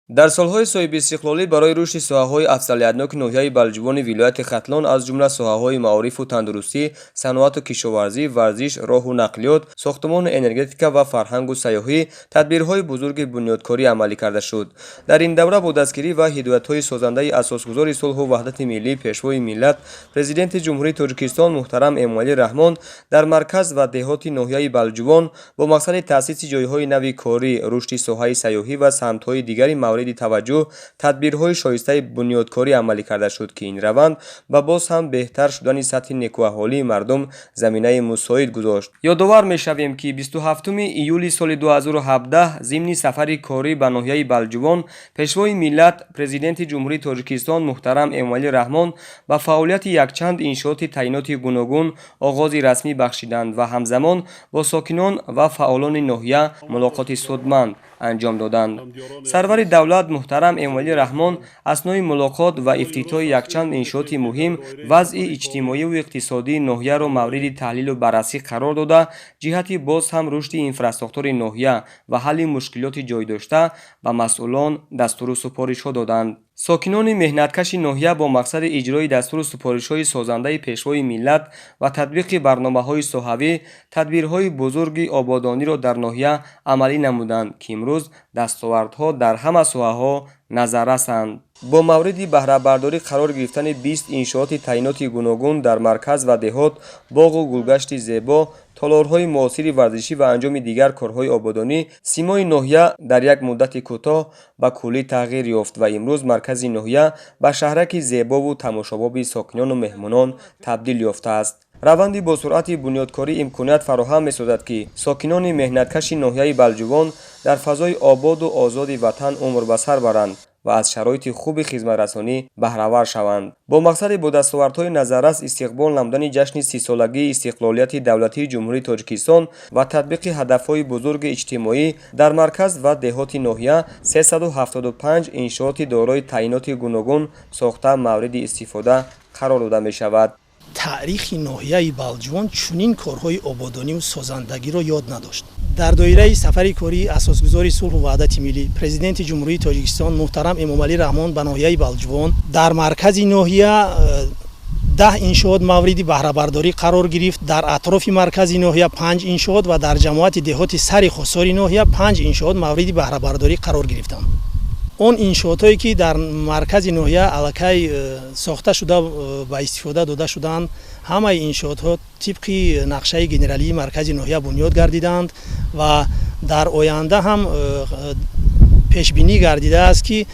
Дар солҳои соҳибистиқлолӣ барои рушди соҳаҳои афзалиятноки ноҳияи Балҷувони вилояти Хатлон, аз ҷумла соҳаҳои маорифу тандурустӣ, саноату кишоварзӣ, варзиш, роҳу нақлиёт, сохтмону энергетика ва фарҳангу сайёҳӣ тадбирҳои бузурги бунёдкорӣ амалӣ карда шуд. Дар ин давра бо дастгирӣ ва ҳидоятҳои созандаи Асосгузори сулҳу ваҳдати миллӣ, Пешвои миллат, Президенти Ҷумҳурии Тоҷикистон муҳтарам Эмомалӣ Раҳмон дар марказ ва деҳоти ноҳияи Балҷувон бо мақсади таъсиси ҷойҳои нави корӣ, рушди соҳаи сайёҳӣ ва самтҳои дигари мавриди таваҷҷӯҳ тадбирҳои шоистаи бунёдкорӣ амалӣ карда шуд, ки ин раванд ба боз ҳам беҳтар шудани сатҳи некӯаҳолии мардум заминаи мусоид гузошт. Ёдовар мешавем, ки 27 июли соли 2017 зимни сафари корӣ ба ноҳияи Балҷувон Пешвои миллат, Президенти Ҷумҳурии Тоҷикистон муҳтарам Эмомалӣ Раҳмон ба фаъолияти якчанд иншооти таъиноти гуногун оғози расмӣ бахшиданд ва ҳамзамон бо сокинон ва фаъолони ноҳия мулоқоти судманд анҷом доданд. Сарвари давлат муҳтарам Эмомалӣ Раҳмон аснои мулоқот ва ифтитоҳи якчанд иншооти муҳим вазъи иҷтимоиву иқтисодии ноҳияро мавриди таҳлилу баррасӣ қарор дода, ҷиҳати боз ҳам рушди инфрасохтори ноҳия ва ҳалли мушкилоти ҷойдошта ба масъулон дастуру супоришҳо доданд. Сокинони меҳнаткаши ноҳия бо мақсади иҷрои дастуру супоришҳои созандаи Пешвои миллат ва татбиқи барномаҳои соҳавӣ тадбирҳои бузурги ободониро дар ноҳия амалӣ намуданд, ки имрӯз дастовардҳо дар ҳама соҳаҳо назаррасанд. Бо мавриди баҳрабардорӣ қарор гирифтани 20 иншооти таъиноти гуногун дар марказ ва деҳот, боғу гулгашти зебо, толорҳои муосири варзишӣ ва анҷоми дигар корҳои ободонӣ симои ноҳия дар як муддати кӯтоҳ ба куллӣ тағйир ёфт ва имрӯз маркази ноҳия ба шаҳраки зебову тамошобоби сокинону меҳмонон табдил ёфтааст. Раванди босуръати бунёдкорӣ имконият фароҳам месозад, ки сокинони меҳнаткаши ноҳияи Балҷувон дар фазои ободу озоди ватан умр ба сар баранд ва аз шароити хуби хизматрасонӣ баҳравар шаванд. Бо мақсади бо дастовардҳои назаррас истиқбол намудани ҷашни 30-солагии истиқлолияти давлатии Ҷумҳурии Тоҷикистон ва татбиқи ҳадафҳои бузурги иҷтимоӣ дар марказ ва деҳоти ноҳия 375 иншооти дорои таъиноти гуногун сохта мавриди истифода қарор дода мешавад. Таърихи ноҳияи Балҷувон чунин корҳои ободониву созандагиро ёд надошт. Дар доираи сафари кории Асосгузори сулҳу ваҳдати миллӣ, Президенти Ҷумҳурии Тоҷикистон муҳтарам Эмомалӣ Раҳмон ба ноҳияи Балҷувон дар маркази ноҳия 10 иншоот мавриди баҳрабардорӣ қарор гирифт, дар атрофи маркази ноҳия панҷ иншоот ва дар ҷамоати деҳоти Сари Хосори ноҳия панҷ иншоот мавриди баҳрабардорӣ қарор гирифтанд. Он иншоотҳое, ки дар маркази ноҳия аллакай сохта шуда, ба истифода дода шуданд, ҳамаи иншоотҳо тибқи нақшаи генералии маркази ноҳия бунёд гардиданд ва дар оянда ҳам пешбинӣ гардидааст, ки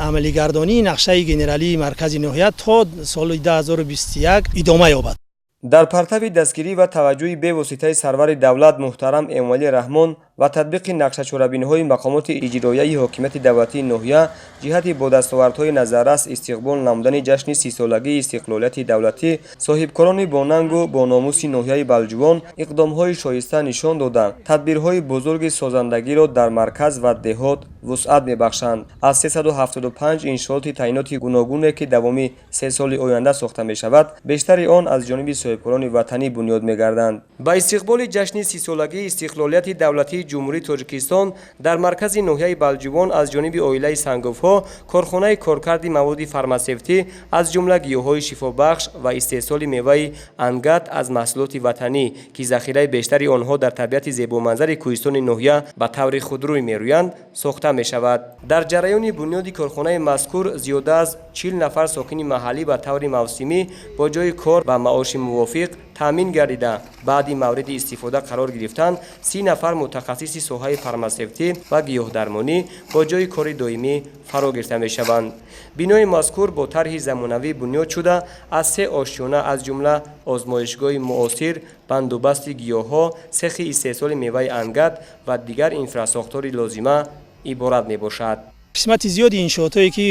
амалигардонии нақшаи генералии маркази ноҳия то соли 2021 идома ёбад. Дар партави дастгирӣ ва таваҷҷӯҳи бевоситаи сарвари давлат муҳтарам Эмомалӣ Раҳмон ва татбиқи нақшачорабиниҳои мақомоти иҷроияи ҳокимияти давлатии ноҳия ҷиҳати бо дастовардҳои назаррас истиқбол намудани ҷашни 30-солагии истиқлолияти давлатӣ соҳибкорони бонангу бономуси ноҳияи Балҷувон иқдомҳои шоиста нишон дода, тадбирҳои бузурги созандагиро дар марказ ва деҳот вусъат мебахшанд. Аз 375 иншооти таъиноти гуногуне, ки давоми 3 соли оянда сохта мешавад, бештари он аз ҷониби соҳибкорони ватанӣ бунёд мегарданд. Ба истиқболи ҷашни 30-солагии истиқлолияти давлатии Ҷумҳурии Тоҷикистон дар маркази ноҳияи Балҷувон аз ҷониби оилаи Санговҳо корхонаи коркарди маводи фармасевтӣ, аз ҷумла гиёҳҳои шифобахш ва истеҳсоли меваи ангат аз маҳсулоти ватанӣ, ки захираи бештари онҳо дар табиати зебоманзари кӯҳистони ноҳия ба таври худрӯй мерӯянд, сохта мешавад. Дар ҷараёни бунёди корхонаи мазкур зиёда аз 40 нафар сокини маҳаллӣ ба таври мавсимӣ бо ҷойи кор ва маоши мувофиқ таъмин гардида, баъди мавриди истифода қарор гирифтан 30 нафар мутахассиси соҳаи фармасевтӣ ва гиёҳдармонӣ бо ҷойи кори доимӣ фаро гирифта мешаванд. Бинои мазкур бо тарҳи замонавӣ бунёд шуда, аз се ошёна, аз ҷумла озмоишгоҳи муосир, бандубасти гиёҳҳо, сехи истеҳсоли меваи ангат ва дигар инфрасохтори лозима иборат мебошад. Қисмати зиёди иншоотҳое, ки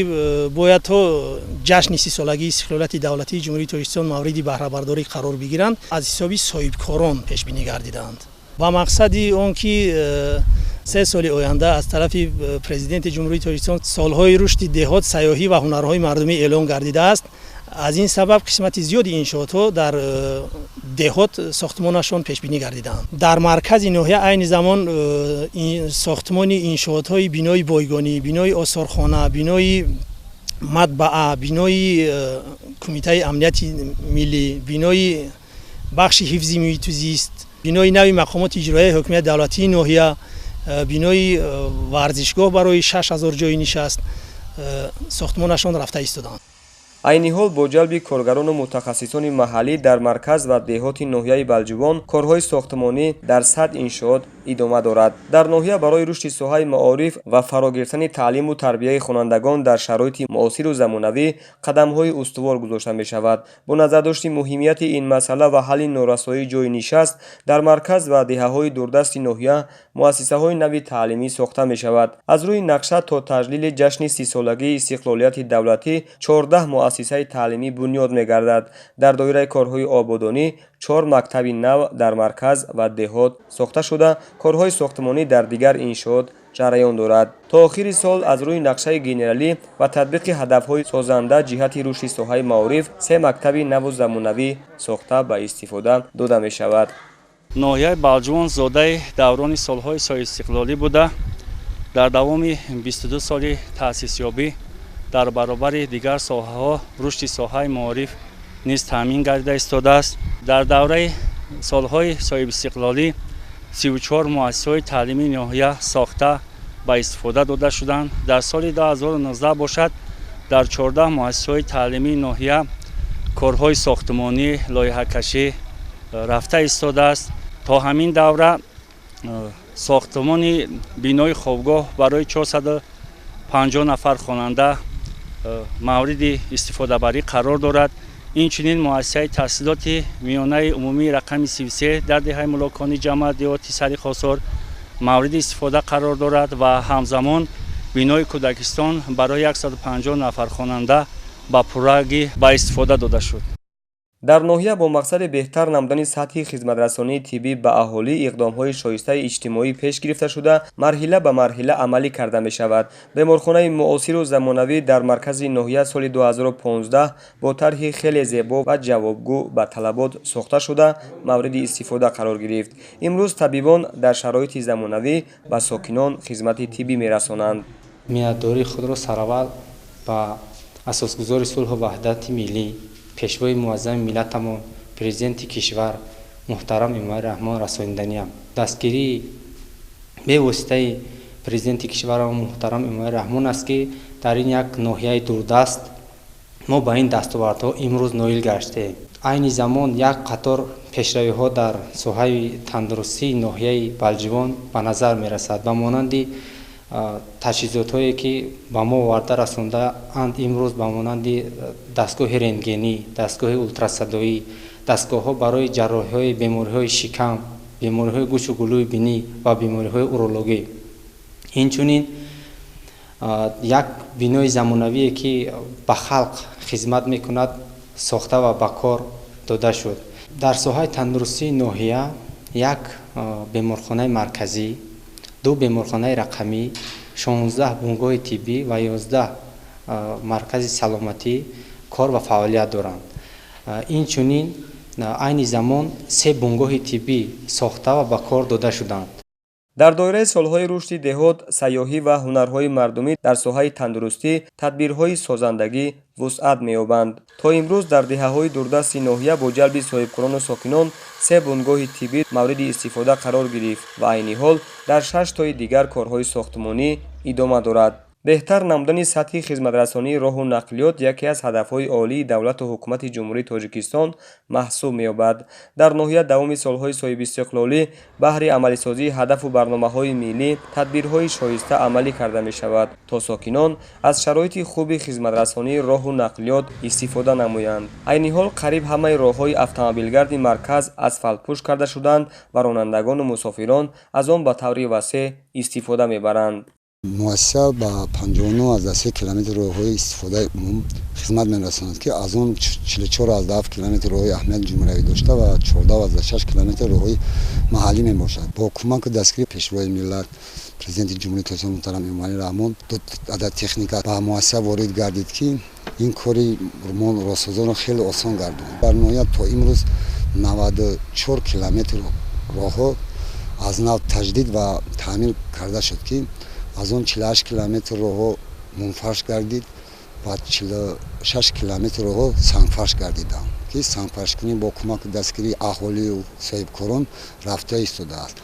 бояд то ҷашни 30-солагии истиқлолияти давлатии Ҷумҳурии Тоҷикистон мавриди баҳрабардорӣ қарор бигиранд, аз ҳисоби соҳибкорон пешбинӣ гардидаанд. Ба мақсади он ки 3 соли оянда аз тарафи Президенти Ҷумҳурии Тоҷикистон солҳои рушди деҳот, сайёҳӣ ва ҳунарҳои мардумӣ эълон гардидааст. Аз ин сабаб қисмати зиёди иншоотҳо дар деҳот сохтмонашон пешбинӣ гардидаанд. Дар маркази ноҳия айни замон сохтмони иншоотҳои бинои бойгонӣ, бинои осорхона, бинои матбаа, бинои кумитаи амнияти миллӣ, бинои бахши ҳифзи муҳиту зист, бинои нави мақомоти иҷроияи ҳокимияти давлатии ноҳия, бинои варзишгоҳ барои 6000 ҷойи нишаст сохтмонашон рафта истодаанд. Айни ҳол бо ҷалби коргарону мутахассисони маҳаллӣ дар марказ ва деҳоти ноҳияи Балҷувон корҳои сохтмонӣ дар 100 иншоот идома дорад. Дар ноҳия барои рушди соҳаи маориф ва фаро гирифтани таълиму тарбияи хонандагон дар шароити муосиру замонавӣ қадамҳои устувор гузошта мешавад. Бо назардошти муҳимияти ин масъала ва ҳалли норасоии ҷойи нишаст, дар марказ ва деҳаҳои дурдасти ноҳия муассисаҳои нави таълимӣ сохта мешавад. Аз рӯи нақша то таҷлили ҷашни 30-солагии истиқлолияти давлатӣ 14 муассисаи таълимӣ бунёд мегардад. Дар доираи корҳои ободонӣ чор мактаби нав дар марказ ва деҳот сохта шуда, корҳои сохтмонӣ дар дигар иншоот ҷараён дорад. То охири сол аз рӯи нақшаи генералӣ ва татбиқи ҳадафҳои созанда ҷиҳати рушди соҳаи маориф се мактаби наву замонавӣ сохта ба истифода дода мешавад. Ноҳияи Балҷувон зодаи даврони солҳои соҳибистиқлолӣ буда, дар давоми 22 соли таъсисёбӣ дар баробари дигар соҳаҳо рушди соҳаи маориф низ таъмин гардида истодааст. Дар давраи солҳои соҳибистиқлолӣ 34 муассисаҳои таълимии ноҳия сохта ба истифода дода шуданд. Дар соли 2019 бошад, дар 14 муассисаҳои таълимии ноҳия корҳои сохтмонӣ, лоиҳакашӣ рафта истодааст. То ҳамин давра сохтмони бинои хобгоҳ барои 450 нафар хонанда мавриди истифодабарӣ қарор дорад. Инчунин муассисаи таҳсилоти миёнаи умумии рақами 33 дар деҳаи Мулоконӣ, ҷамоат деҳоти Сари Хосор мавриди истифода қарор дорад ва ҳамзамон бинои кӯдакистон барои 150 нафар хонанда ба пуррагӣ ба истифода дода шуд. Дар ноҳия бо мақсади беҳтар намудани сатҳи хизматрасонии тиббӣ ба аҳолӣ иқдомҳои шоистаи иҷтимоӣ пеш гирифта шуда, марҳила ба марҳила амалӣ карда мешавад. Беморхонаи муосиру замонавӣ дар маркази ноҳия соли 2015 бо тарҳи хеле зебо ва ҷавобгӯ ба талабот сохта шуда, мавриди истифода қарор гирифт. Имрӯз табибон дар шароити замонавӣ ба сокинон хизмати тиббӣ мерасонанд. Миннатдории худро сараввал ба асосгузори сулҳу ваҳдати миллӣ, пешвои муаззами миллатамон, президенти кишвар муҳтарам Эмомалӣ Раҳмон расониданиям. Дастгирии бевоситаи президенти кишварамон муҳтарам Эмомалӣ Раҳмон аст, ки дар ин як ноҳияи дурдаст мо ба ин дастовардҳо имрӯз ноил гаштем. Айни замон як қатор пешравиҳо дар соҳаи тандурустии ноҳияи Балҷувон ба назар мерасад, ба монанди таҷҳизотҳое, ки ба мо оварда расондаанд имрӯз, ба монанди дастгоҳи рентгенӣ, дастгоҳи ултрасадоӣ, дастгоҳҳо барои ҷарроҳиҳои бемориҳои шикам, бемориҳои гӯшу гулӯи бинӣ ва бемориҳои урологӣ. Инчунин як бинои замонавие, ки ба халқ хизмат мекунад, сохта ва ба кор дода шуд. Дар соҳаи тандурустии ноҳия як беморхонаи марказӣ, ду беморхонаи рақамӣ, 16 бунгоҳи тиббӣ ва 11 маркази саломатӣ кор ва фаъолият доранд. Инчунин айни замон се бунгоҳи тиббӣ сохта ва ба кор дода шуданд. Дар доираи солҳои рушди деҳот, сайёҳӣ ва ҳунарҳои мардумӣ дар соҳаи тандурустӣ тадбирҳои созандагӣ вусъат меёбанд. То имрӯз дар деҳаҳои дурдасти ноҳия бо ҷалби соҳибкорону сокинон се бунгоҳи тиббӣ мавриди истифода қарор гирифт ва айни ҳол дар шаш тои дигар корҳои сохтмонӣ идома дорад. Беҳтар намудани сатҳи хизматрасонии роҳу нақлиёт яке аз ҳадафҳои олии давлату ҳукумати Ҷумҳурии Тоҷикистон маҳсуб меёбад. Дар ноҳия давоми солҳои соҳибистиқлолӣ баҳри амалисозии ҳадафу барномаҳои миллӣ тадбирҳои шоиста амалӣ карда мешавад, то сокинон аз шароити хуби хизматрасонии роҳу нақлиёт истифода намоянд. Айни ҳол қариб ҳамаи роҳҳои автомобилгарди марказ асфалтпӯш карда шуданд ва ронандагону мусофирон аз он ба таври васеъ истифода мебаранд. Муассиса ба 59,3 километр роҳҳои истифодаи умум хизмат мерасонад, ки аз он 44,7 километр роҳҳои аҳамияти ҷумҳуриявӣ дошта ва 14,6 километр роҳҳои маҳаллӣ мебошад. Бо кӯмаку дастгирии Пешвои миллат, Президенти Ҷумҳурии Тоҷикистон муҳтарам Эмомалӣ Раҳмон, ду адад техника ба муассиса ворид гардид, ки ин кори мо роҳсозонро хеле осон гардонд. Дар ноҳия то имрӯз 94 километр роҳҳо аз нав таҷдид ва таъмир карда шуд, ки аз он 48 километр роҳҳо мумфарш гардид ва 46 километр роҳҳо сангфарш гардиданд, ки сангфаршкунӣ бо кӯмаку дастгирии аҳолию соҳибкорон рафта истодааст.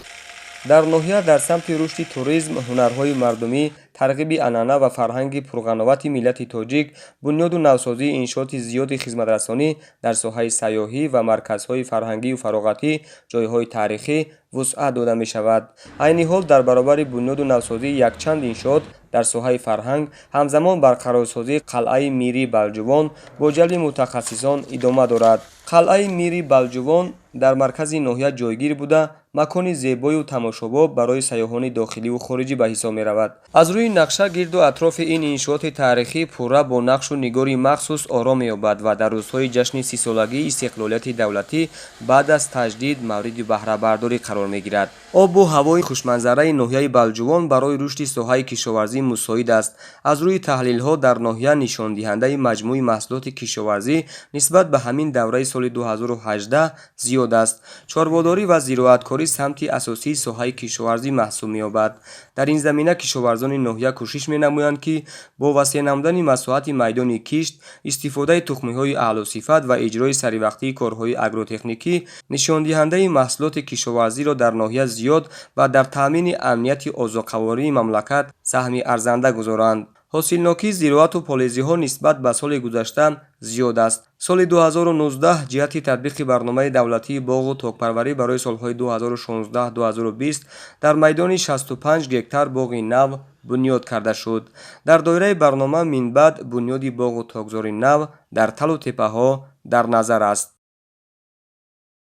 Дар ноҳия дар самти рушди туризм, ҳунарҳои мардумӣ, тарғиби анъана ва фарҳанги пурғановати миллати тоҷик, бунёду навсозии иншооти зиёди хизматрасонӣ дар соҳаи сайёҳӣ ва марказҳои фарҳангию фароғатӣ, ҷойҳои таърихӣ вусъат дода мешавад. Айни ҳол дар баробари бунёду навсозии якчанд иншоот дар соҳаи фарҳанг, ҳамзамон барқарорсозии қалъаи Мирии Балҷувон бо ҷалби мутахассисон идома дорад. Қалъаи Мири Балҷувон дар маркази ноҳия ҷойгир буда, макони зебою тамошобоб барои сайёҳони дохиливу хориҷӣ ба ҳисоб меравад. Аз рӯи нақша гирду атрофи ин иншооти таърихӣ пурра бо нақшу нигори махсус оро меёбад ва дар рӯзҳои ҷашни 30-солагии истиқлолияти давлатӣ баъд аз таҷдид мавриди баҳрабардорӣ қарор мегирад. Обу ҳавои хушманзараи ноҳияи Балҷувон барои рушди соҳаи кишоварзӣ мусоид аст. Аз рӯи таҳлилҳо дар ноҳия нишондиҳандаи маҷмӯи маҳсулоти кишоварзӣ нисбат ба ҳамин давраи соли 2018 зиёд аст. Чорводорӣ ва зироаткорӣ самти асосии соҳаи кишоварзӣ маҳсуб меёбад. Дар ин замина кишоварзони ноҳия кӯшиш менамоянд, ки бо васеъ намудани масоҳати майдони кишт, истифодаи тухмиҳои аълосифат ва иҷрои саривақтии корҳои агротехникӣ нишондиҳандаи маҳсулоти кишоварзиро дар ноҳия зиёд ва дар таъмини амнияти озуқавории мамлакат саҳми арзанда гузоранд. Ҳосилнокии зироату полезиҳо нисбат ба соли гузашта зиёд аст. Соли 2019 ҷиҳати татбиқи барномаи давлатии боғу токпарварӣ барои солҳои 2016-2020 дар майдони 65 гектар боғи нав бунёд карда шуд. Дар доираи барнома минбаъд бунёди боғу токзори нав дар талу теппаҳо дар назар аст.